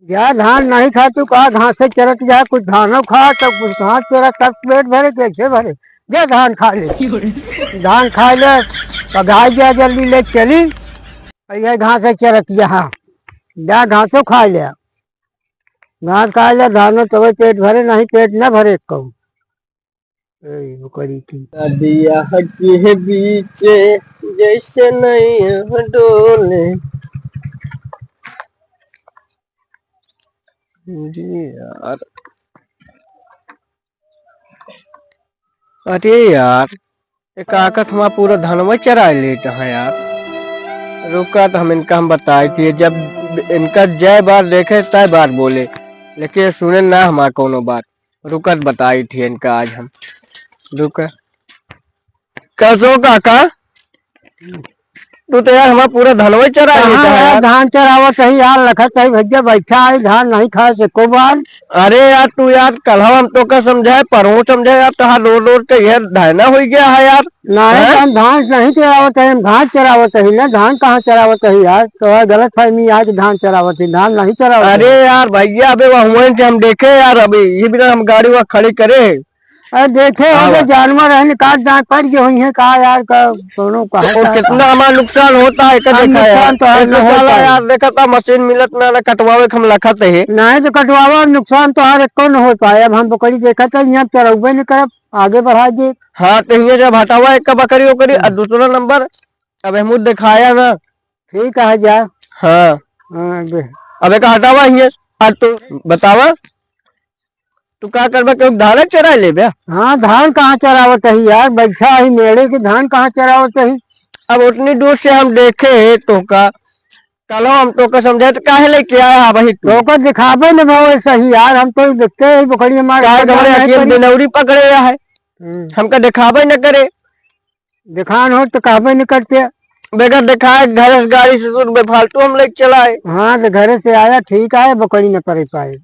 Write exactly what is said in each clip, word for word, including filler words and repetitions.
जा धान नहीं खा, तू कहा घास से चरत जा, कुछ धानो खा, तब कुछ घास चरा, तब पेट भरे, कैसे भरे? जा धान खा ले। धान खा ले, पगाई जा, जल्दी ले चली। और ये घास से चरत जा, हाँ। जा घासो खा ले, घास खा ले, धानो तबे पेट भरे, नहीं पेट न भरे कहूँ। ए, ओकरी की। नदिया के बीचे जैसे नैया डोले। जी यार। अरे यार, ये काका तो हमार पूरा धनवा चराइ लेत है यार। रुका तो हम इनका हम बताइत ही, जब इनका जय बार देखे तय बार बोले, लेकिन ये सुने ना हमार कौनो बात। रुकत बताइत ही इनका आज हम। रुका। कैसो काका? तू तो यार हमार पूरा धनवा चराइ लेत है यार। धान चरावत ही यार, लखत ही भैया बैठा है, धान नहीं खाए से को बार। अरे यार, तू यार, कल हम तोका समझाए, परसों समझाए यार, तोहार रोज रोज के ये धाना होइ गया है यार। नहीं, हैं? हम धान नहीं चरावत है, हम घास चरावत ही ना, धान कहाँ चरावत ही यार? तो गलत फहमी आज धान चरावत ही, धान नहीं चरावत ही। अरे यार भैया, अबे वहाँ से हम देखे यार, अभी ये भी तो हम गाड़ी वहाँ खड़ी करे। अरे देखे हाँ होंगे, बा। जानवर है, काट दांत पड़ गए हुई हैं, का यार, का दोनों का और कितना हमारा नुकसान होता है, का हाँ, देखा यार? नुकसान तो है, इतना नुकसान साला है। यार, देखा था, मशीन मिलत ना, ना कटवावे के हम लखत है। नहीं तो कटवावा, नुकसान तो हर एक को न हो पाए। अब हम बकरी देखा था, यहाँ चरौबे नहीं करब, आगे बढ़ा दे। हाँ, तो हियाँ जब हटावा एक का बकरी ओकरी, हम्म। और दूसरा नंबर, अब हम दिखाया ना। ठीक है, जा। हाँ। हाँ, दे। अब एक हटावा हियाँ, आज तो बतावा। तू का करबे, केहू धान चराइ लेबे? हाँ, धान कहाँ चरावत ही यार, बैठा ही मेड़े के, धान कहाँ चरावत ही? अब उतनी दूर से हम देखे ही तोका, कल हम तोका समझाए तो काहे लेके आया है वही तू? तोका दिखावे न भाव सही यार, हम तो देखते ही बकरी हमारे काहे बदनाम घबरे नहीं अखियन करी। दिनौरी पकड़े है, हम्म। हमका दिखावे न करे। दिखान हो तो कहबे नहीं करते। बगैर दिखाए घर से गाड़ी से शुरू बेफालतू हम लेके चलाए। हाँ, तो घरे से आया, ठीक आए, बकरी न परे पाए।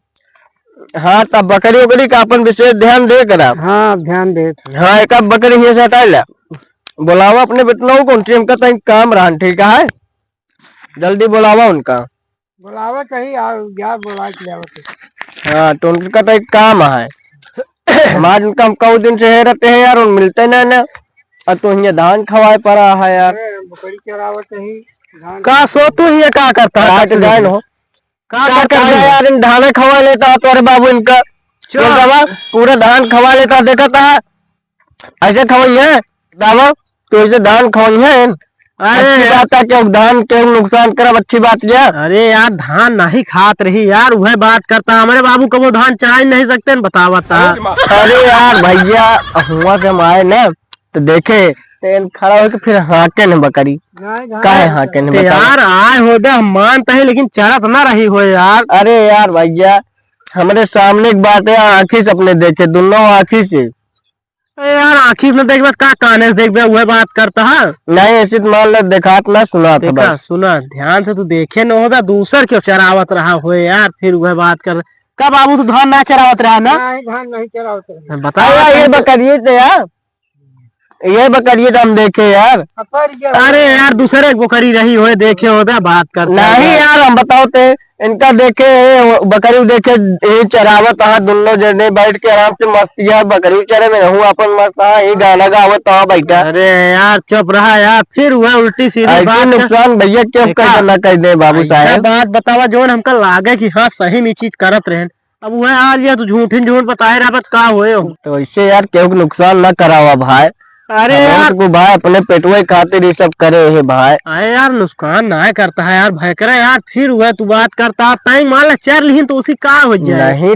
हाँ, तब बकरी उकरी का अपन विशेष ध्यान दे करा। हाँ, ध्यान दे। हाँ, एक आध बकरी हियाँ से हटाए ला। बुलावा अपने बेटनऊ को, उनसे हमका तनी काम रहन, ठीक है? जल्दी बुलावा उनका। बुलावत ही, और जा बुला के ले आवत ही। हाँ, तो उनका तो एक काम है। हमार उनका हम कऊ दिन से हेरत है यार, उन मिलते ना ना। और तो हियाँ धान खवाए पड़ा है यार। अरे, बकरी चरावत ही, धान का सो तू हियाँ का करता है? रात काट जाए न हो। का का करता करता है? यार, इन धान खवा लेता है तोरे बाबू इनका। चुप। बोलता बा, पूरा धान खवा लेता, देखता है। ऐसे खवइहे, दावा, तो ऐसे धान खवइहे। अरे अच्छी यार। बात है, केहू धान केहू नुकसान करब, अच्छी बात क्या? अरे यार, धान नहीं खात रही यार, वह बात करता, हमारे बाबू कबो धान चराइ नहीं सकते न, बतावत है। अरे यार भैया, हुआ से हम आए ना, तो देखे, तो इन खड़ा होके फिर हाँके न बकरी। नहीं, धान काहे नहीं हाँके न ते बतावा? यार, आए हो दे, हम मानते हैं, लेकिन चरत ना रही हो यार। अरे यार भैया, हमरे सामने एक बात है, आँखी से अपने देखे, दोनों आँखी से। ए यार, आँखी से न देखबे, का काने से देखबे, उहे बात करता है। नहीं, ऐसे तो मान ले, देखात ना, सुनात है देखा, बस। सुना, ध्यान से तू देखे न होबे, दूसर के चरावत रहा होए यार, फिर उहे बात कर। का बाबू, तू धान ना चरावत रहा ना? नहीं, धान नहीं चरावत रहा। बता अरे यार, ये बकरिए तो यार, ये बकरिए तो हम देखे यार। अरे यार, दूसरे एक बकरी रही होए, देखे होबे, बात करता है नहीं यार। यार, हम बताओ ते, इनका देखे, ये बकरी देखे, ये चरावत, हाँ, दोनों जने बैठ के आराम से मस्ती है, बकरी चरे में रहूँ अपन मस्त, हाँ, ये गाना गावत, हाँ, बैठा। अरे यार, चुप रहा यार, फिर हुआ उल्टी सीधी ऐसे बात। नुकसान भैया क्यों देखा, कैसे ना कर दे बाबू ऐसा साहब? बात बतावा, जोन हमका लागे कि हाँ, सही में ई चीज करत रहेन। अब वह आ लिया, तू झूठिन झूठ बताए रहा, बस का होए हो? तो ऐसे यार, केहू के नुकसान ना करावा भाई। अरे हमहू यार। को भाई, अपने पेटवे खातिर ये सब करे है भाई। अरे यार, नुकसान ना करता है यार, भयकरा यार, फिर वह तू बात करता, तय मान ले चर लिहिन तो उसी का हो जाए? नहीं,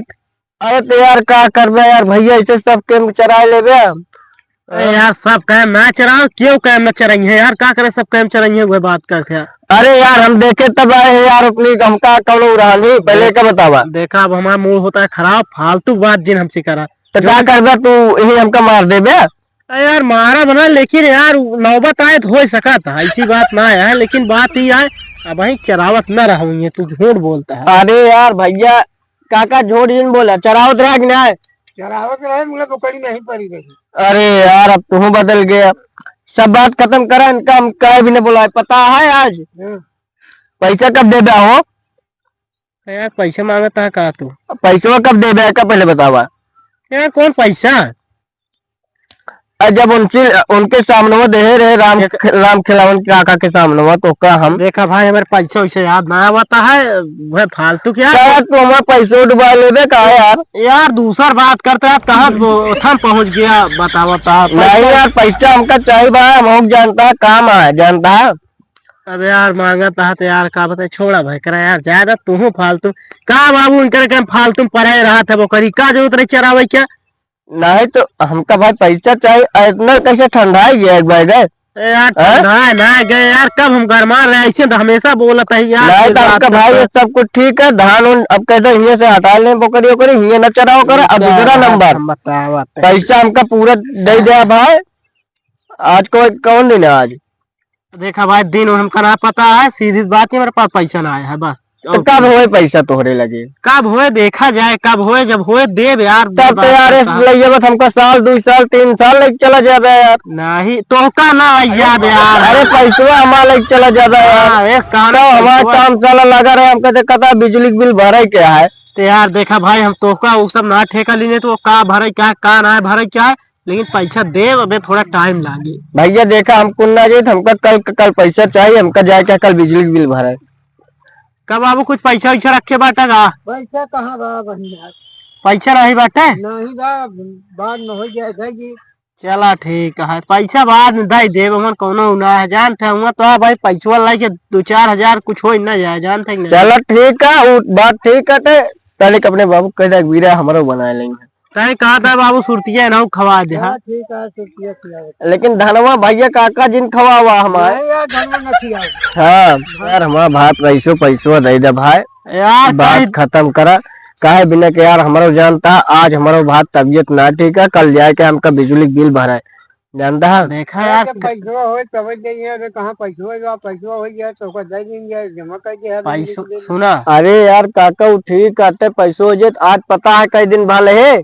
अरे तो यार का करबे यार भैया, ऐसे सब केहू चराए लेबे। अरे यार, सब केहू ना चराओ, केहू केहू ना चराई है यार, का करे, सब केहू चराई है, वह बात करके। अरे यार, हम देखे तब आए हैं यार, अपनी हमका कौनो रहनी, पहले का बतावा। देखा, अब हमारा मूड होता है खराब, फालतू बात जिन हमसे करा। तो का करबे तू, यही हमका मार देबे? अरे यार, मारा बना, लेकिन यार, नौबत आए तो हो सकत है, ऐसी बात ना है, लेकिन बात ये है, अब वहीं चरावत ना रहा हुई है, तू झूठ बोलता है। अरे यार भैया, काका झूठ जिन बोला, चरावत रहा कि ना? चरावत रहे, मुझे बकरी नहीं पड़ी रही। अरे यार, अब तू बदल गया, सब बात खत्म करा, इनका हम कहे भी नहीं बोला, पता है आज हाँ। पैसा कब देबे हो? यार, पैसा मांगत है का तू? पैसवा कब देबे, का पहले बतावा। यार, कौन पैसा? आ, जब उनसे, उनके सामने वो देहे रहे राम, एक राम खिलावन काका के सामने वो, तो का हम देखा भाई, हमारे पैसा वैसे याद ना आवता है, वह फालतू क्या? यार, तू हमारा पैसो डुबा लेबे का यार? यार, दूसर बात करते हैं, कहाँ वो ओथम पहुँच गया, बतावा, बतावा। नहीं यार, पैसा हमका चाहिए बा, हम जानता है, काम है, जानता है। अबे यार, मांगत है तो यार, का बताए, छोड़ा भाई, करा यार, ज्यादा तू हूँ फालतू। का बाबू, उनकर के हम फालतू में पड़े रहा था, वो करी, का जरूरत रही चरावे क्या? नहीं तो हमका भाई पैसा चाहिए, आ, इतना कैसे ठंडा है ये एक बैग है? ए यार, हाँ? ठंडा है ना गए यार, कब हम गरमा रहे हैं? ऐसे तो हमेशा बोलत है यार, नहीं फिर तो बात हमका भाई करता ये है। सब कुछ ठीक है, धान उन अब कहते हिये से हटा लें, बोकरी ओकरी हिये न चराओ करे। अब दूसरा नंबर, हम बतावत है। पैसा हमका पूरा दे दिया भाई। आज को कौन दिन है आज? देखा भाई, दिन और हमका ना पता है, सीधी बात है, मेरे पास पैसा ना आया है बस। तो कब होए पैसा तोहरे लगे? कब होए देखा जाए, कब होए, जब होए देब यार, तब तो बात यार, करता है। ले जाबे तो हमका साल, दो साल, तीन साल लेके चला जाबे यार। नहीं, तोहका ना ले जाबे यार। अरे पैसवा हमारा लेके चला जाबे यार। हाँ, एक काम तो हमारा पैसवा काम साला लगा रहे, हमका देखा था बिजली के बिल भरे के है। तो यार देखा भाई, हम तोहका वो सब ना ठेका लेने, तो वो का भरे क्या, का ना भरे क्या है, लेकिन पैसा देब, अबे थोड़ा टाइम लागे। भैया देखा, हम कुल ना जाइत, हमका कल, कल पैसा चाहिए, हमका जाए के कल बिजली के बिल भरे। कब बाबू कुछ पैसा वैसा रखे बाटा का? पैसा कहाँ बा भैया? पैसा नहीं बाटे? नहीं बा, बाद में हो जाए भाई जी। चला ठीक है, पैसा बाद में दे देब, हमन कौनो ना है, जानते हैं, हुआ तो है भाई, पैसवा लाई के दो चार हजार कुछ हो ही ना जाए, जानते हैं कि नहीं? चला ठीक है, वो बात ठीक है, ते तनिक अपने बाबू कह दे, वीरा हमरो बनाए लेंगे। तय कहा था बाबू, सुरतिया ना खवा दे, हाँ? हाँ, ठीक है, सुरतिया खिलाओ। लेकिन धनवा भैया काका जिन खवावा हमार। नहीं यार, धनवा ना खियाओ। हाँ, हाँ। यार, हमार भात पैसो, पैसो दे दे भाई। यार, बात कहीं खत्म करा। काहे बिना के यार, हमरो जानता, आज हमरो भात तबीयत ना ठीक है, कल जाए के हमका बिजली के बिल भराए, जानता है? देखा यार, अरे, जब पैसवा होए, तब जाइए, अरे, कहाँ पैसवा होए, पैसवा हो गया, तो ओकर दे देंगे, जमा कर दिया, पैसो, बिजली के बिल। सुना। अरे यार, काका, वो ठीक कहते, पैसो हो जाए, आज पता है कई दिन भले है?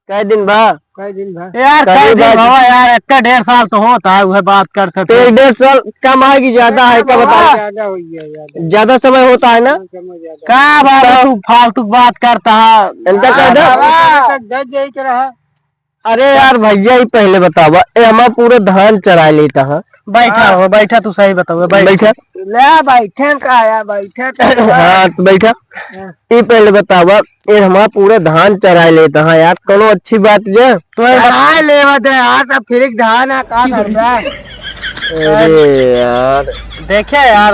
कै दिन भा? कै दिन भा? यार, कै दिन भा? भवा यार, एक डेढ़ साल तो होता है, वह बात करते थे। एक डेढ़ साल कम है कि ज्यादा है, का बता? ज्यादा हो गया, ज्यादा। ज्यादा समय होता है ना? हाँ, समय ज्यादा। का बात है, तब तू फालतू बात करता है? इनका कह दो। हाँ, बाबा। जज यही के रहा। अरे यार भैया, ये पहले बतावा, ए, हमार पूरा धान चराए लेता है। बैठा हाँ। हो, बैठा, तू सही बताओ, बैठ। बैठा। ले बैठे का आया, बैठे तो। हाँ, तो बैठा। हाँ। ई पहले बतावा, ए हमार पूरा धान चराए लेता है यार, कोनो अच्छी बात जे? तो ये चराए लेवा दे यार, तब फिर एक धान आ का करबे? अरे यार। देखे यार,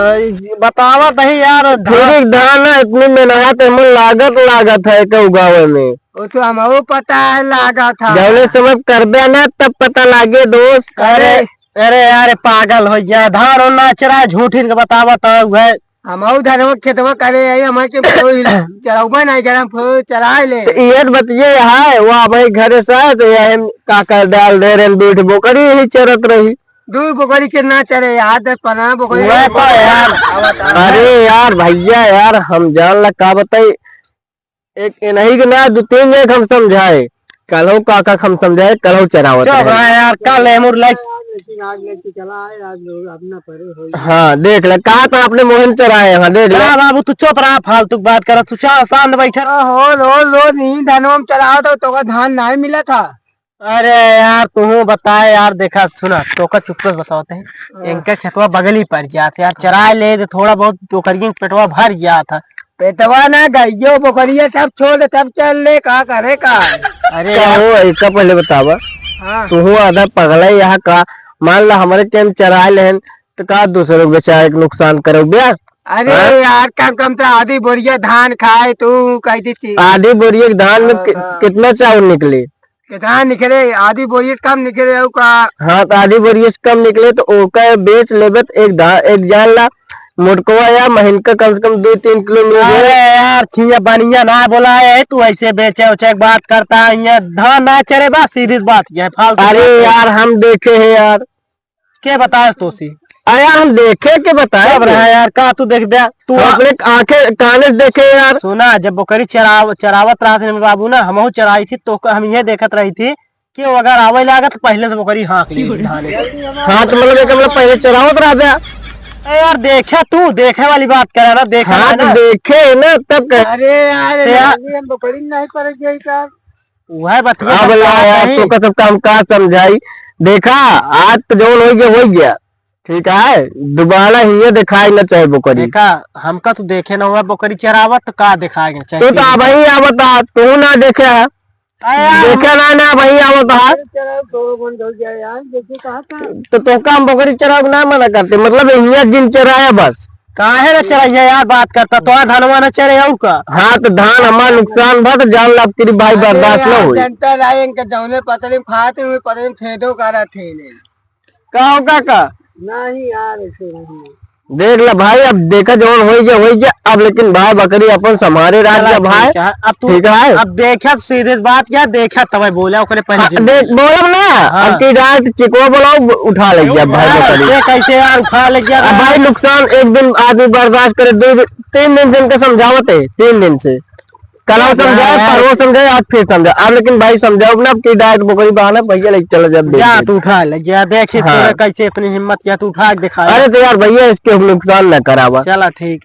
बतावा नहीं यार, फिर एक धान है, इतनी मेहनत है, मन लागत लागत है के उगावे में। वो तो हमहू पता है, लागा था। जौने समय करबे ना, तब पता लागे, दोस्त। अरे, अरे यार, पागल हो गया, धान और ना चरा, झूठ इनके बतावत है, वह। हमहू धनवा खेतवा करे आई, हमारे के कोई चरौबा नहीं करे, हम फो-, चराए ले। तो ये तो बतिये है, वो अब घरे से आए, तो ये हम काका डाल दे रहे, दो ठो बोकरी यही चरत रही। दो बोकरी के ना चरे यार, दस पन्द्रह बोकरी। वह तो यार, अरे यार, भैया यार, हम जान ला का बताई, एक इन्हीं के ना, दो तीन एक हम समझाए, कलहू काका के हम समझाए, कलहू चरावत चुप रहे। रहा यार, कल एमुर लाइक। हाँ, देख ले, कहा तो अपने मोहन चराए, हाँ, देख ले। का बाबू, तू चुप रहा, फालतू बात कर, तू चा-, शांत बैठे रह। हो, लो, लो, नहीं, धनवा में चराओ तो, तो का धान नहीं मिला था। अरे यार, तू बताए यार, देखा, सुना, तो का चुप से बताते हैं। हाँ। इनका खेतवा बगली पर जात है यार, चराए ले तो थोड़ा बहुत बोकरियन के पेटवा भर जात है। पेटवा ना, गइयो बोकरिया सब छोड़ दे, सब चल ले, का करे का? अरे का यार। हो, इनका पहले बतावा। हाँ। तू आधा पगला है यहाँ का? मान ला हमरे के हम चराए लेहन, तो का दूसरे के बेचारे के नुकसान करो बे? अरे हाँ? यार, कम कम तो आधी बोरिया धान खाए तू, कह दी थी। आधी बोरिया के धान में हाँ, कि-, हाँ। कितना चावल निकले? कितना निकले? आधी बोरी से कम निकले, ऊ का? हाँ, तो आधी बोरी से कम निकले, तो ओका बेच लेबे, तो एक धा-, एक जान ला, मोटकवा या महीन का कम से कम दो तीन किलो मिल जाए। अरे यार, छिया बनिया ना बोला है, तू ऐसे बेचे उचे के बात करता है, ये धान ना चरे बा, सीधी बात ये है, फालतू अरे बात है। यार, हम देखे हैं यार। के बताए तोसी? अरे यार, हम देखे के बताए सब थे। रहा यार, का तू देख दे? तू हम आ- अपने आंखें काने से देखे यार। सुना, जब बोकरी चराव-, चरावत रहा थे मेरे बाबू ना, हमहू चराई थी, तो क-, हम ये देखत रही थी कि वो अगर आवे लागत, तो पहले से बोकरी हाँक ली धाने। हाँ, तो मतलब, एक मतलब पहले चरावत रहा था। ए यार, देखे तू, देखे वाली बात करा ना, देखे हाँ, ना तो ना। देखे ना तब कह- अरे यार, तो यार, हम बकरी नहीं पड़ गई का? वह बतिया अब सब ला बात यार, नहीं। तो का सब काम का समझाई? देखा, आज तो जौन हो गया, हो गया, ठीक है, दोबारा ही ये दिखाई ना चाहे बकरी। देखा, हमका तो देखे ना हुआ बकरी चरावत, तो का दिखाएगा? चाहे तू तो चीज अब ही आवत आ, तू ना देखे है। आया। देखे ना, ना भाई, आवत हा। अरे चलो, थोड़ा बंद हो गया यार, देखिए कहाँ था। तो तोहका हम बकरी चरावे ना मना करते, मतलब हियाँ जिन चराया बस। काहे ना चराइया यार, बात करता तो धनवा ना चरे आऊ का? हाँ, तो धान हमार नुकसान बा, तो जान ला तेरी भाई अरे बर्दाश्त ना यार, होई। जनता रहे इनके जौने पतली खाते हुए पतली फेदो करा थे ने। का हो काका? नहीं यार, ऐसे नहीं। देख ला भाई, अब देखा जौन होई गया, होई गया। अब लेकिन भाई बकरी अपन संभारे राख चला जा भाई। ठीक है, अब तू, ठीक है। अब देखा तो सीधे बात क्या देखा तब बोला ओकरे पहले हाँ, जिंदगी। देख बोलब ना, हाँ। अब की डांट चिकवा बोलाओ, उठा ले गया भाई हाँ, बकरी। ये कैसे यार उठा ले गया अब ना? भाई नुकसान एक दिन आदमी बर्दाश्त करे, दो दिन, तीन दिन से इनके समझावत है, तीन दिन से। कल समझाए, परसों समझाए, आज फिर समझाए। अब लेकिन भाई समझाओ ना, अब की डांट बकरी बहाना भैया लेके चला जा, बेच जा दे। तू उठा ले, जा देखी हाँ। तोरे कैसे इतनी हिम्मत किया, तू उठा के दिखा। अरे तो यार भैया, इसके हम नुकसान ना करावा। चला ठीक है।